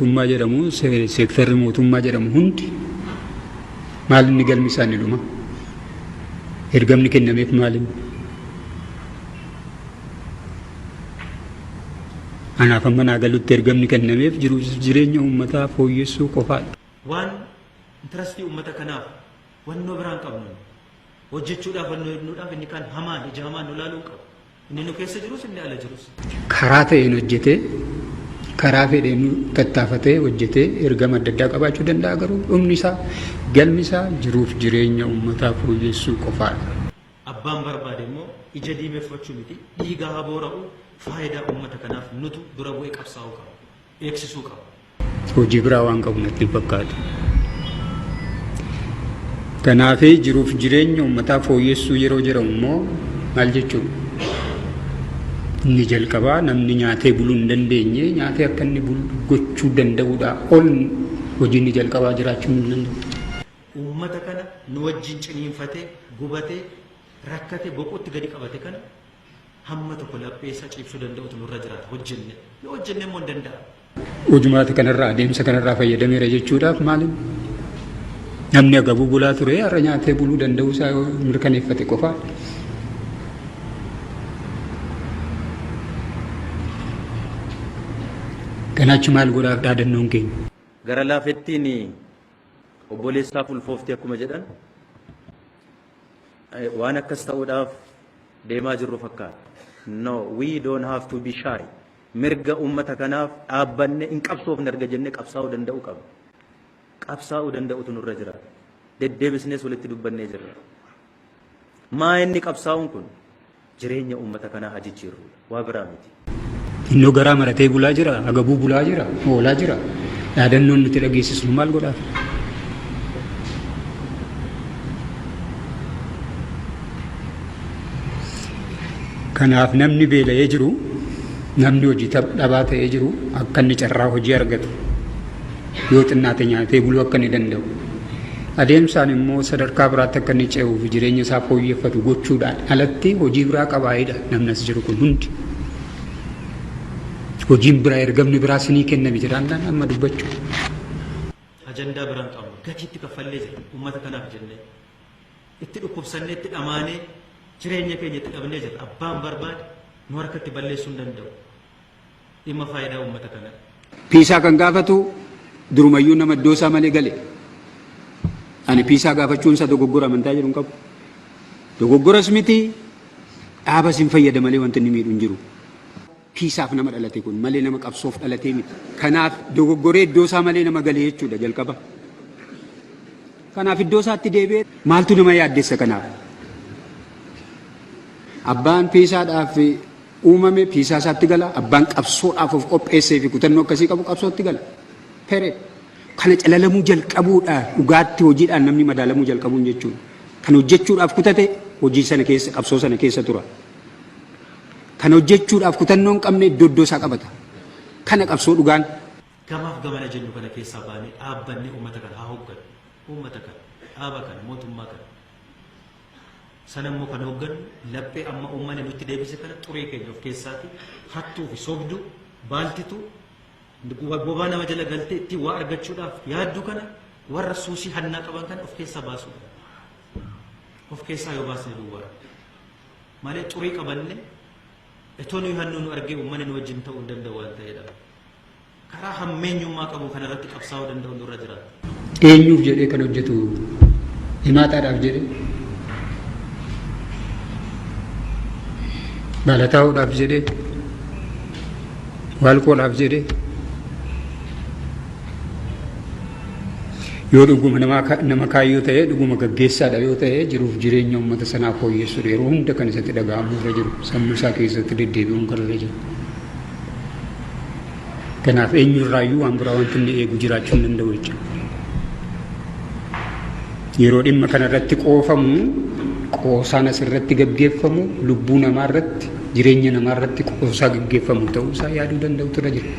mootummaa jedhamu, seektarri mootummaa jedhamu hundi maal inni galmi isaa inni dhuma? Ergamni kennameef maal inni? Anaaf amma naa galutti ergamni kennameef jiruuf jireenya uummataa fooyyessuu qofaadha. Waan intarastii uummata kanaaf wannoo biraan qabnu hojjechuudhaaf wannoo hedduudhaaf inni kaan hamaan ija hamaan nu laaluu hin qabu. Inni nu keessa jirus inni ala jirus. Karaa ta'een hojjetee karaa fedheen tattaafatee hojjetee ergama adda addaa qabaachuu danda'a, garuu dhumni isaa, galmi isaa jiruuf jireenya uummataa fooyyessuu qofaadha. Abbaan barbaade immoo ija diimeffachuu miti, dhiiga haa boora'u, faayidaa uummata kanaaf nutu dura bu'ee qabsaa'uu qaba. Eegsisuu qaba. Hojii biraa waan qabu natti hin fakkaatu. Kanaaf jiruuf jireenya uummataa fooyyessuu yeroo jedhamu immoo maal jechuudha? Inni jalqabaa namni nyaatee buluu hin dandeenye nyaatee akka inni bulu gochuu danda'uudhaa ol hojii inni jalqabaa jiraachuu hin danda'u. Uummata kana nu wajjin ciniinfatee, gubatee, rakkate, boquutti gadi qabate kana hamma tokko laphee isaa ciibsuu danda'utu nurra jiraata hojjenne. Yoo hojjenne immoo hin danda'a. Hojumaata kanarraa, adeemsa kanarraa fayyadameera jechuudhaaf maali? Namni agabuu bulaa ture har'a nyaatee buluu danda'uu isaa yoo mirkaneeffate qofaa. Kanaachi maal godhaaf dhaadannoon keenya? Gara laafettiin obboleessaaf ulfoofti akkuma jedhan, waan akkas ta'uudhaaf deemaa jirru fakkaata. No, we don't have to be shy. Mirga uummata kanaaf dhaabbanne hin qabsoofne erga jennee qabsaa'uu danda'uu qabna. Qabsaa'uu danda'utu nurra jira. Deddeebisnees walitti dubbannee jirra. Maa inni qabsaa'uun kun jireenya uummata kanaa haa jijjiirrudha. Waa biraa miti. Innoo garaa maratee bulaa jira, agabuu bulaa jira, oolaa jira. Dhaadannoon nuti dhageessisnu maal godhaaf? Kanaaf namni beela'ee jiru, namni hojii dhabaa ta'ee jiru akka inni carraa hojii argatu, yoo xinnaate nyaatee buluu akka inni danda'u, adeemsaan immoo sadarkaa biraatti akka inni ce'uuf jireenya isaa fooyyeffatu gochuudhaan alatti hojii biraa qabaayidha namni as jiru kun hundi. Hojiin biraa, ergamni biraa sinii kenname jedhaan amma dubbachuu. Ajandaa biraan qabnu gatiitti kaffallee jira uummata kanaaf jennee. Itti dhukkubsannee, itti dhamaanee, jireenya keenya itti dhabnee jira. Abbaan barbaade nu harkatti balleessuu hin danda'u. Dhimma faayidaa uummata kanaa. Piisaa kan gaafatu durumayyuu nama iddoo isaa malee gale. Ani piisaa gaafachuun isaa dogoggora amantaa jedhu hin qabu. Dogoggoras miti, dhaabas hin fayyada malee wanti inni miidhu hin jiru. Piisaaf nama dhalate kun malee nama qabsoof dhalatee miti. Kanaaf dogoggoree iddoo isaa malee nama gale jechuudha jalqaba. Kanaaf iddoo isaatti deebi'ee maaltu nama yaaddessa kanaaf? Abbaan piisaadhaaf uumame piisaa isaatti gala, abbaan qabsoodhaaf of qopheessee fi kutannoo akkasii qabu qabsootti gala. Pere. Kana calalamuu jalqabuudha, dhugaatti hojiidhaan namni madaalamuu jalqabuun jechuudha. Kan hojjechuudhaaf kutate hojii sana keessa, qabsoo sana keessa tura. Kan hojjechuudhaaf kutannoo hin qabne iddoo iddoo isaa qabata. Kana qabsoo dhugaan. Gamaaf gamana jennu kana keessaa baanee dhaabbannee uummata kana haa hooggannu. Uummata kana, dhaaba kana, mootummaa kana. Sana immoo kan hooggannu laphee amma uummanni nutti deebise kana, xurii keenya of keessaati hattuu fi sobduu baaltituu bobaa nama jala galtee ittiin waa argachuudhaaf yaadduu kana, warra suusii hannaa qaban kana of keessaa baasuudha. Of keessaa yoo baasne duwwaadha. Malee xurii qabanne itoo nuyi hannuu nu argee uummanni nu wajjin ta'uu hin danda'u waan ta'eedha. Karaa hammeenyummaa qabu kanarratti qabsaa'uu danda'u nurra jiraata. Eenyuuf jedhee kan hojjetu? Himaataadhaaf jedhee, baalataa'uudhaaf jedhee, waalqoodhaaf jedhee, yoo dhuguma nama kaayyoo ta'e, dhuguma gaggeessaadha yoo ta'e, jiruuf jireenya uummata sanaa fooyyessuudha yeroo hunda kan isatti dhaga'amu irra jiru, sammuu isaa keessatti deddeebi'uun kan irra jiru. Kanaaf eenyurraayyuu waan biraa wanti inni eegu jiraachuu hin danda'u jechuudha. Yeroo dhimma kanarratti qoofamu, qoosaan asirratti gaggeeffamu lubbuu namaa irratti, jireenya namaa irratti qoosaa gaggeeffamu ta'uu isaa yaaduu danda'utu irra jira.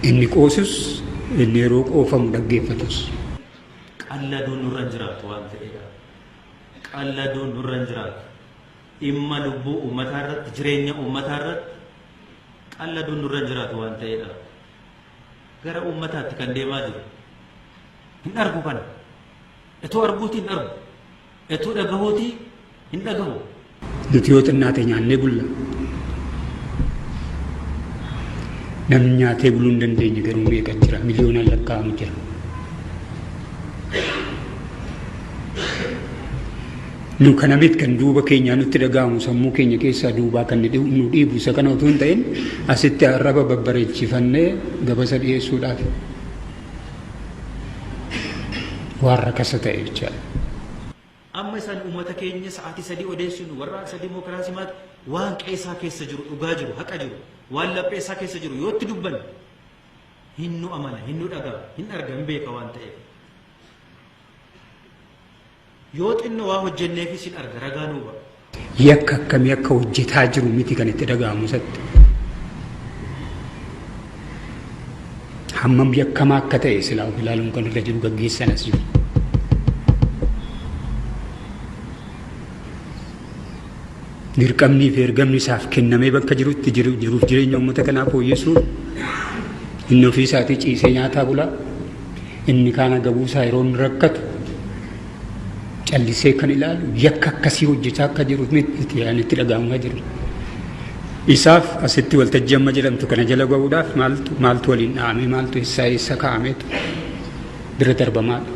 Inni qoosus, inni yeroo qoofamu dhaggeeffatus. Qalladuun nurra hin jiraatu waan ta'eedha. Qalladuun nurra hin jiraatu. Dhimma lubbuu uummataa irratti, jireenya uummataa irratti qalladuun nurra hin jiraatu waan ta'eedha. Gara uummataatti kan deemaa jiru. Hin argu kana. Itoo arguutii hin argu. Itoo dhagahuutii hin dhagahu. Nuti yoo xinnaate nyaannee bulla. Namni nyaatee buluu hin dandeenye garuu meeqa jira? Miliyoonaan lakkaa'amu jira. Nu kana miti kan duuba keenyaa nutti dhaga'amu, sammuu keenya keessaa duubaa kan nu dhiibu isa kana utuu hin ta'in, asitti arraba babbareechifannee gabasa dhiyeessuudhaaf waan rakasa ta'e jechaadha. Amma isaan uummata keenya sa'aatii 3 odeessinu warraaqsa dimookiraasii maal waan qeessaa keessa jiru, dhugaa jiru, haqa jiru, waan lapheessaa keessa jiru yoo itti dubbanne hin nu amana, hin nu dhaga'a, hin arga, hin beeka waan ta'eef. Yoo xinnoo waa hojjenneefis hin arga, ragaa nuu ba'a. Yakka akkamii akka hojjetaa jiru miti kan itti dhaga'amu isatti. Hammam yakkamaa akka ta'e silaa of ilaaluun kan irra jiru gaggeessan as jiru. Dirqamnii fi ergamni isaaf kennamee bakka jirutti jiruuf jireenya uummata kanaa fooyyessuun, inni ofii isaatii ciisee nyaataa bulaa, inni kaan agabuu isaa yeroo inni rakkatu callisee kan ilaalu, yakka akkasii hojjechaa akka jiru itti itti dhaga'amaa jiru. Isaaf asitti waltajjii amma jedhamtu kana jala ga'uudhaaf maaltu maaltu waliin dha'amee, maaltu eessaa eessa kaa'ameetu bira darbamaadha.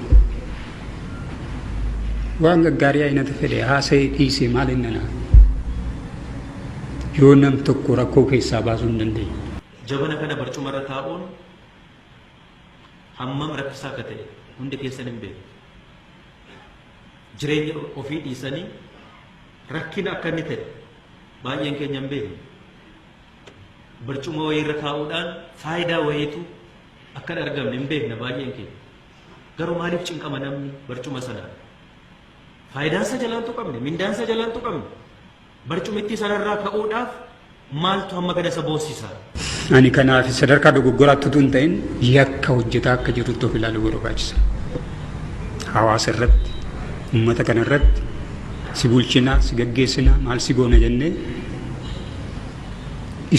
Waan gaggaarii aynata fedhe haasa'ee dhiisee maal inni naa? Yoo nam tokko rakkoo keessaa baasuu hin dandeenye. Jabana kana barcumarra taa'uun hammam rakkisaa akka ta'e hundi keessan hin beektu. Jireenya ofii dhiisanii rakkina akka inni ta'e baay'een keenya hin beeknu. Barcuma wayiirra taa'uudhaan faayidaa wayiitu akka hin argamne hin beekna baay'een keenya. Garuu maaliif cinqama namni barcuma sanaan? Faayidaansa jalaan tuqamne, mindaansa jalaan tuqamne. Barcumittii sanarraa ka'uudhaaf maaltu hamma kana isa boossisa? Ani kanaaf sadarkaa dogoggoraatti utuu hin ta'in yakka hojjetaa akka jirutti of ilaaluu barbaachisa. Hawaasa irratti, uummata kana irratti si bulchinaa, si gaggeessinaa, maal si goona jennee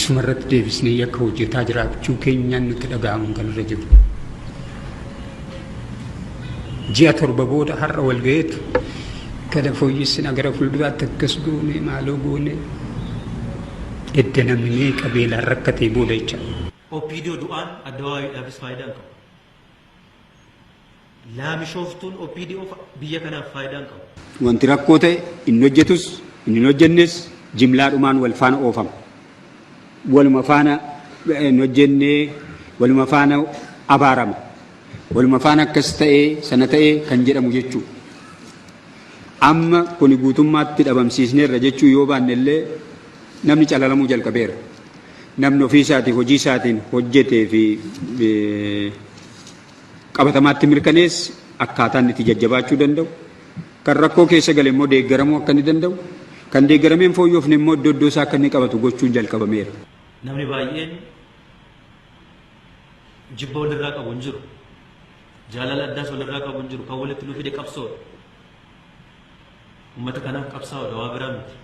isuma irratti deebisnee yakka hojjetaa jiraachuu keenyaan nutti dhaga'amuun kan irra jiru. Ji'a 7 booda har'a wal gaheetu kana fooyyessina, gara fuulduraatti akkas goone, maaloo goone, edda namni meeqa beelaan rakkatee booda jecha. OPDO du'aan addawaawiidhaafis faayidaa hin qabu. Laamishooftuun OPDO biyya kanaaf faayidaa hin qabu. Wanti rakkoo ta'e inni hojjetus inni hin hojjennes jimlaadhumaan wal faana oofama. Waluma faana hin hojjennee, waluma faana abaarama. Waluma faana akkas ta'ee sana ta'ee kan jedhamu jechuudha. Amma kuni guutummaatti dhabamsiisneerra jechuu yoo baanne illee namni calalamuu jalqabeera. Namni ofii isaatii hojii isaatiin hojjetee fi qabatamaatti mirkaneesse akkaataa inni itti jajjabaachuu danda'u, kan rakkoo keessa gale immoo deeggaramuu akka inni danda'u, kan deeggaramee hin fooyyofne immoo iddoo iddoo isaa akka inni qabatu gochuun jalqabameera. Namni baay'een jibba walirraa qabu hin jiru. Jaalala addaas walirraa qabu hin jiru. Kan walitti nu fide qabsoodha. Uummata kanaaf qabsaa'uudha, waa biraa miti.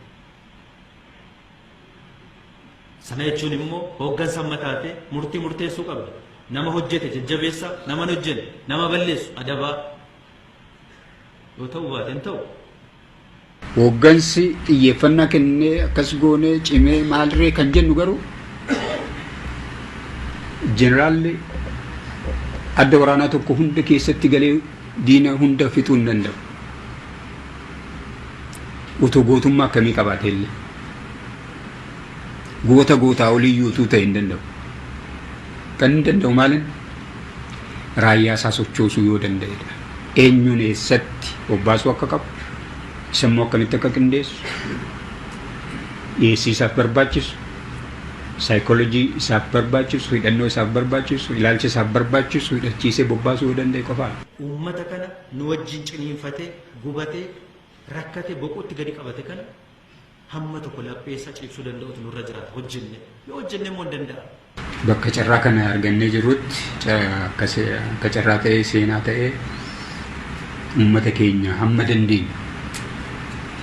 Sana jechuun immoo hooggansa amma taate murtii murteessuu qabda. Nama hojjete jajjabeessaa, nama hin hojjenne, nama balleessu adabaa. Yoo ta'uu baate hin ta'u. Hooggansi xiyyeeffannaa kennee akkas goonee cimee maalirree kan jennu, garuu jeneraalli adda waraanaa tokko hunda keessatti galee diina hunda fixuu hin danda'u. Utuu gootummaa akkamii qabaate illee, goota gootaa oliyyuu utuu ta'e hin danda'u. Kan hin danda'u maalin? Raayyaa isaa sochoosuu yoo danda'edha. Eenyuun eessatti bobbaasuu akka qabu, isa immoo akkamitti akka qindeessu, dhiyeessii isaaf barbaachisu, saayikoolojii isaaf barbaachisu, hidhannoo isaaf barbaachisu, ilaalcha isaaf barbaachisu hidhachiisee bobbaasuu yoo danda'e qofaadha. Uummata kana nu wajjin ciniinfatee, gubatee, rakkate, boquutti gadi qabate kana hamma tokko lapheessaa ciibsuu danda'utu nurra jiraata hojjenne. Yoo hojjenne immoo hin danda'a. Bakka carraa kana argannee jirrutti, akka carraa ta'ee, seenaa ta'ee, uummata keenya hamma dandeenyu,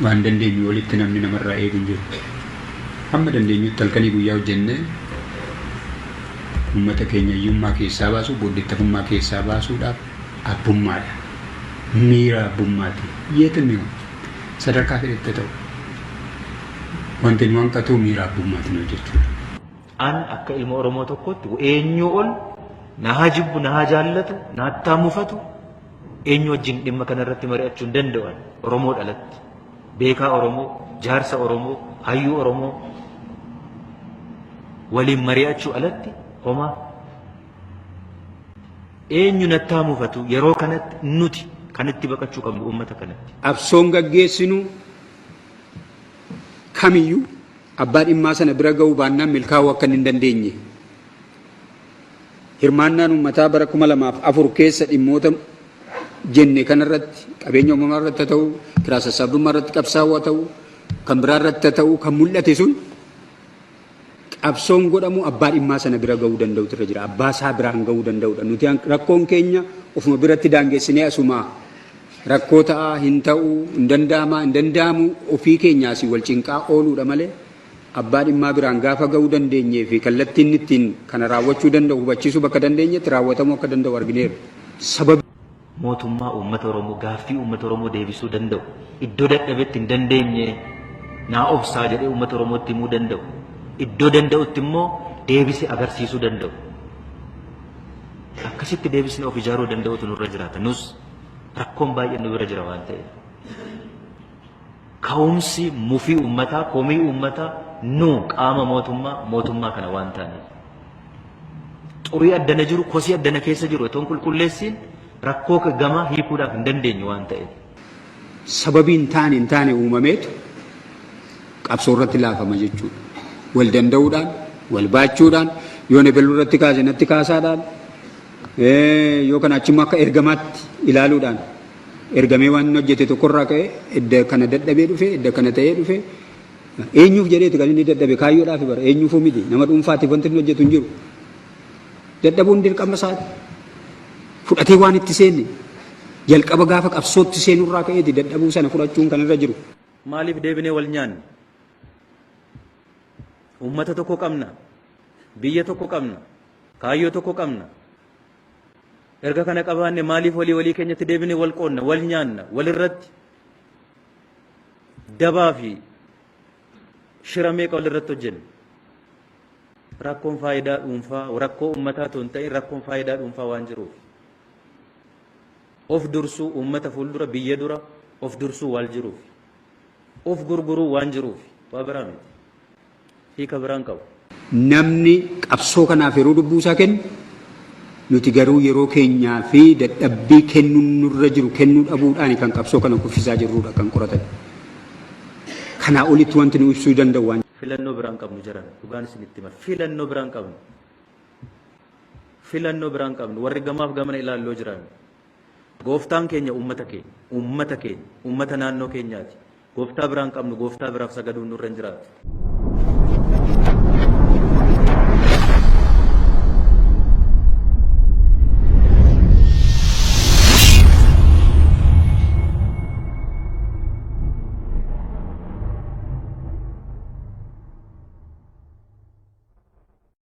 waan dandeenyu walitti namni namarraa eegu hin jiru. Hamma dandeenyutti halkanii guyyaa hojjennee Uummata keenya hiyyummaa keessaa baasuu, booddeettamummaa keessaa baasuudhaaf abbummaadha. Miira abbummaati. Yeetim himu. Sadarkaa fedhetti ta'u. Wanti nu hanqatu miira abbummaatiin hojjechuudha. An akka ilma Oromoo tokkootti eenyuu ol na haa jibbu, na haa jaallatu, na hattaa mufatu, eenyu wajjin dhimma kanarratti mari'achuu hin danda'an Oromoo dhalatti. Beekaa Oromoo, jaarsa Oromoo, hayyuu Oromoo waliin mari'achuu alatti homaa. Eenyu nattaa mufatu yeroo kanatti nuti kan itti baqachuu qabnu uummata kanatti. Qabsoon gaggeessinu kamiyyuu abbaa dhimmaa sana bira ga'uu baannaan milkaa'uu akka hin dandeenye. Hirmaannaan uummataa bara 2004 keessa dhimmoota jenne kanarratti, qabeenya uumamaa irratti haa ta'u, kiraa sassaabdummaa irratti qabsaa'uu haa ta'u, kan biraa irratti haa ta'u, kan mul'ate sun qabsoon godhamu abbaa dhimmaa sana bira ga'uu danda'utu irra jira. Abbaa isaa biraan ga'uu danda'udha. Nuti rakkoon keenya ofuma biratti daangessinee asumaa rakkoo ta'aa hin ta'u, hin danda'amaa, hin danda'amu, ofii keenyaas wal cinqaa ooluudha malee abbaa dhimmaa biraan gaafa ga'uu dandeenyee fi kallattiin ittiin kana raawwachuu danda'u hubachiisuu bakka dandeenyetti raawwatamuu akka danda'u argineerra. Sababii Mootummaa uummata Oromoo, gaaffii uummata Oromoo deebisuu danda'u, iddoo dadhabetti hin dandeenye naa obsaa jedhee uummata Oromootti himuu danda'u, iddoo danda'utti immoo deebisee agarsiisuu danda'u. Akkasitti deebisnee of ijaaruu danda'utu nurra jiraata. Nus rakkoon baay'een nu bira jira waan ta'eef. Ka'umsi mufii uummataa, komii uummataa nu qaama mootummaa, mootummaa kana waan taaneef. Xurii addana jiru, kosii addana keessa jiru otoo hin qulqulleessiin rakkoo gamaa hiikuudhaaf hin dandeenyu waan ta'eef. Sababii hin taane uumameetu qabsoo irratti laafama jechuudha. Wal danda'uudhaan, wal baachuudhaan, yoo nebeluu irratti kaase natti kaasaadhaan, yoo kana achimmoo akka ergamaatti ilaaluudhaan, ergamee waan inni hojjete tokkorraa ka'ee edda kana dadhabee dhufe, edda kana ta'ee dhufe, eenyuuf jedheeti kan inni dadhabe? Kaayyoodhaaf bara, eenyuufuu miti, nama dhuunfaatiif wanti inni hojjetu hin jiru. Dadhabuun dirqama isaati. Fudhatee waan itti seenne, jalqaba gaafa qabsootti seenurraa ka'eeti dadhabuu sana fudhachuun kan irra jiru. Maaliif deebinee wal nyaanne? Uummata tokko qabna. Biyya tokko qabna. Kaayyoo tokko qabna. Erga kana qabaanne maaliif walii walii keenyatti deebinee wal qoodna, wal nyaanna, walirratti dabaa fi shira meeqa walirratti hojjenna? Rakkoon faayidaa dhuunfaa, rakkoo uummataa otoo hin ta'in rakkoon faayidaa dhuunfaa waan jiruuf. Of dursuu, uummata fuuldura, biyya dura of dursuu waan jiruuf. Of gurguruu waan jiruuf. Waa biraa miti. Hiika biraan qabu. Namni qabsoo kanaaf yeroo lubbuu isaa kennu, nuti garuu yeroo keenyaa fi dadhabbii kennuun nurra jiru kennuu dhabuudhaan kan qabsoo kana kuffisaa jirrudha kan qoratan. Kanaa olitti wanti nu ibsuu danda'u waan Filannoo biraan qabnu jiran, dhugaan isinitti hima. Filannoo biraan qabnu. Filannoo biraan qabnu. Warri gamaaf gamana ilaalloo jiran. Gooftaan keenya uummata keenya. Uummata keenya. Uummata naannoo keenyaati. Gooftaa biraan qabnu, gooftaa biraaf sagaduun nurra hin jiraatu.